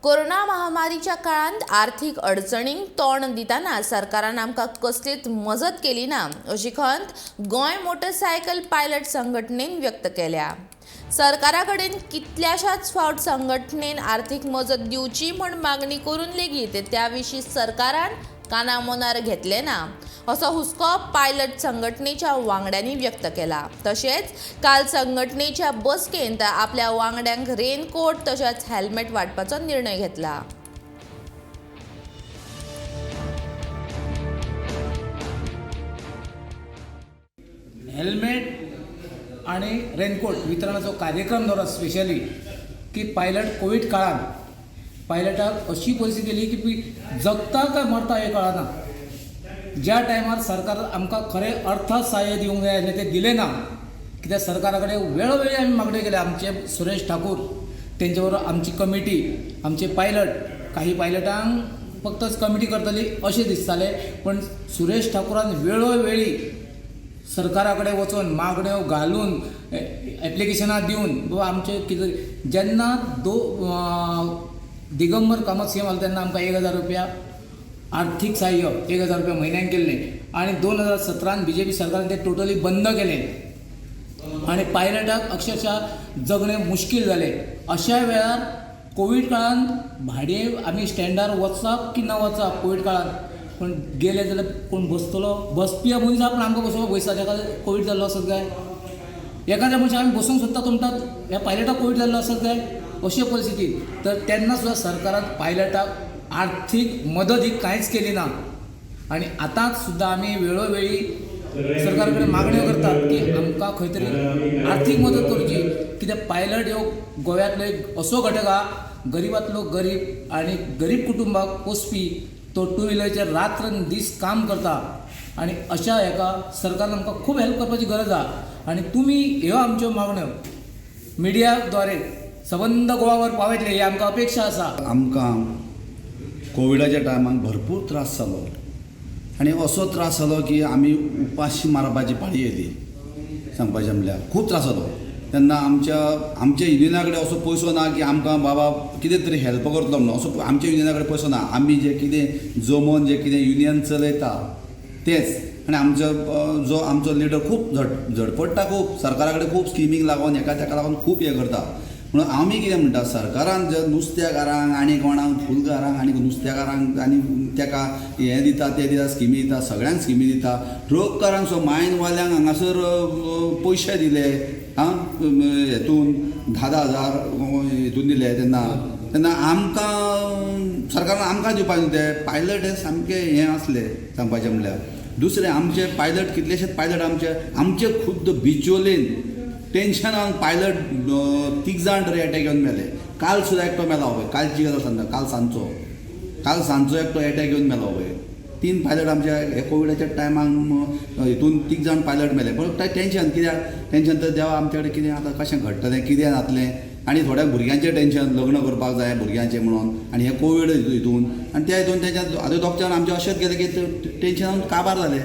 Corona महामारीच्या काळांत आर्थीक अडचणींक तोंड दितना सरकारान आमकां कसलीच मजत केली ना अशी खंत गोंय मोटरसायकल पायलट संघटनेन व्यक्त केल्या. सरकारा कडेन कितल्याशाच फावट संघटनेन आर्थीक मजत दिवची म्हूण मागणी करून लेगीत त्या विशीं सरकारान कानामोनार घेतले ना असो हुस्को पायलट संघटनेच्या वांगड्यांनी व्यक्त केला. तशेंच काल संघटनेच्या बसकेंत आपल्या वांगड्यांक रेनकोट तशेंच हेल्मेट वांटपाचो निर्णय घेतला. हेल्मेट आनी रेनकोट वितरणाचो कार्यक्रम दवरला स्पेशली की पायलट कोवीड काळान पायलटाक अशी परिस्थिती येयली की जगता काय मरता हें कळना. ज्या टायमार सरकार आमकां खरें अर्थ सहाय्य दिवंक जाय आसलें तें दिलें ना, कित्याक सरकारा कडेन वेळोवेळी आमी मागण्यो केल्या. आमचे सुरेश ठाकूर तेंचे बरोबर आमची कमिटी, आमचे पायलट, काही पायलटांक फक्तच कमिटी करतली अशें दिसतालें, पण सुरेश ठाकूरान वेळोवेळी सरकारा कडेन वचून मागण्यो घालून एप्लिकेशनां दिवन बाबा आमचें कितें जेन्ना दो दिगंबर कामत सी एम आसलो तेन्ना आमकां 1000 रुपया आर्थीक सहाय्य 1000 रुपया म्हयन्याक केल्लें आनी 2017 बी जे पी सरकारान तें टोटली बंद केलें आनी पायलटाक अक्षरशा जगणें मुश्कील जालें. अशा वेळार कोवीड काळान भाडें आमी स्टँडार वचप की ना वचप कोवीड काळान, पूण गेले जाल्यार कोण बसतलो, बसपी मनीस आहा पूण आमकां बसोवपाक भंय दिसता ताका कोवीड जाल्लो आसत काय, एखाद्या मनशाक आमी बसूंक सोदता तो म्हणटात ह्या पायलटाक कोवीड जाल्लो आसत काय, अशी परिस्थिती. तर तेन्ना सुद्दां सरकारान पायलटाक आर्थीक मदत ही कांयच केली ना आनी आतांच सुद्दां आमी वेळोवेळी सरकारा कडेन मागण्यो करतात की आमकां खंय तरी आर्थीक मदत करची, कित्याक पायलट ह्यो गोव्यांतलो एक असो घटक आहा, गरिबांतलो गरीब आनी गरीब कुटुंबाक पोसपी, तो टू व्हिलराचेर रात्र दीस काम करता आनी अशा हेका सरकारान आमकां खूब हेल्प करपाची गरज आहा. आनी तुमी ह्यो आमच्यो मागण्यो मिडिया द्वारे सबंद गोवाभर पावयतले ही आमकां अपेक्षा आसा. आमकां कोविडाच्या टायमाक भरपूर त्रास जालो आनी असो त्रास जालो की आमी उपाशी मारपाची पाळी येयली. सांगपाचें म्हणल्यार खूब त्रास जालो तेन्ना. आमच्या युनियना कडेन असो पयसो ना की आमकां बाबा कितें तरी हेल्प करतलो म्हणून, असो आमच्या युनियना कडेन पयसो ना. आमी जें कितें जमोवन जें कितें युनियन चलयता तेंच. आनी आमचो जो आमचो लिडर खूब झडपडटा, खूब सरकारा कडेन खूब स्किमींक लागून हेका तेका लागून खूब हें करता. म्हणून आमी कितें म्हणटा, सरकारान जर नुस्त्याकारांक आनी कोणाक फुलकारांक आनी नुस्त्याकारांक आनी तेका हें दिता तें दिता, स्किमी दिता, सगळ्यांक स्किमी दिता, ट्रककारांक सो मायनवाल्यांक हांगासर पयशे दिले आं, हेतून 10-10 हजार हेतून दिले. तेन्ना तेन्ना आमकां सरकारान आमकां दिवपाक न्हू ते पायलट हे सामके हें आसले. सांगपाचें म्हणल्यार दुसरें आमचे पायलट कितलेशेच पायलट आमचे आमचे खुद्द बिचोलेन टेन्शनान पायलट 3 जाण तरी एटॅक येवन मेले. काल सुद्दां एकटो मेला पळय, कालची गजाल सांगता, काल सांजचो एकटो एटॅक येवन मेलो पळय. 3 पायलट आमच्या हे कोविडाच्या टायमाक हितून 3 जाण पायलट मेले. पण टेन्शन कित्याक टेन्शन तर देवा आमचे कडेन कितें आतां कशें घडटलें कितें जातलें, आनी थोड्या भुरग्यांचें टेन्शन लग्न करपाक जाय भुरग्यांचें म्हणून, आनी हे कोवीड हितून आनी त्या हितून तेच्या आतां दोग जाण आमचे अशेंच गेले की टेन्शनान काबार जाले.